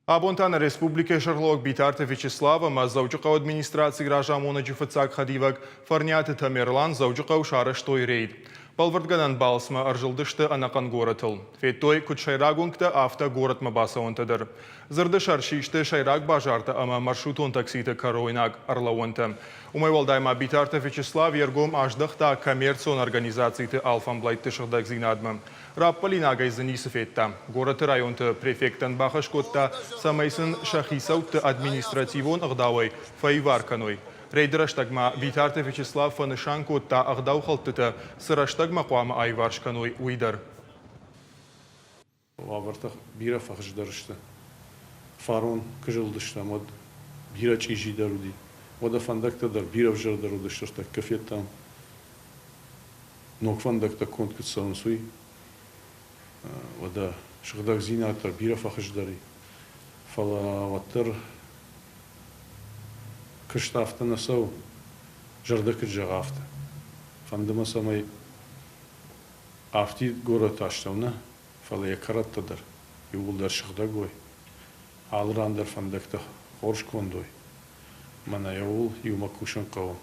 Абон та нӕ республикӕйы сӕргълӕууӕг Битарты Вячеслав ӕмӕ Дзӕуджыхъӕуы администрацийы разамонӕджы фыццаг хӕдивӕг Фӕрниаты Тамерлан Дзӕуджыхъӕуы сарӕзтой рейд. Бӕлвырдгӕнӕн балцмӕ ӕрзылдысты ӕнӕхъӕн горӕтыл. Федтой, куыд сӕйраг уынгтӕ, афтӕ горӕтмӕ бацӕуӕнтӕ дӕр. Дзырды сӕр систы сӕйраг базартӕ ӕмӕ маршрутон такситы кӕройнаг ӕрлӕууӕнтӕ. Уымӕй уӕлдай ма Битарты Вячеслав йе ргом аздӕхта коммерцион организациты алфӕмблӕйтты сыгъдӕгдзинадмӕ. Раппӕлинагӕй дзы ницы федта. Горӕты районты префектӕн бахӕс кодта, цӕмӕй сын сӕ хицӕутты административон ӕгъдауӕй фӕивар кӕной. Рейды рӕстӕг ма Битарты Вячеслав фӕнысан кодта, ӕгъдаухӕлдтытӕ цы рӕстӕгмӕ хъуамӕ аиварс кӕной, уый дӕр. Уавӕртӕ бирӕ фӕхуыздӕр сты. Фарон куы зылдыстӕм, уӕд бирӕ чъизидӕр уыди. Уӕдӕ фӕндӕгтӕ дӕр бирӕ ӕвзӕрдӕр уыдысты, ӕртӕккӕ федтам. Ног фӕндӕгтӕ конд куыд цӕуынц, уый. Уӕдӕ сыгъдӕгдзинад дӕр бирӕ фӕхуыздӕр и. Фӕлӕ уӕддӕр куыст афтӕ нӕ цӕуы, зӕрдӕ куыд зӕгъа, афтӕ. Фӕнды мӕ, цӕмӕй афтид горӕты астӕу нӕ, фӕлӕ йӕ кӕрӕттӕ дӕр иууылдӕр сыгъдӕг уой, алы ран дӕр фӕндӕгтӕ хорз конд уой. Мӕнӕ ууыл иумӕ кусын хъӕуы.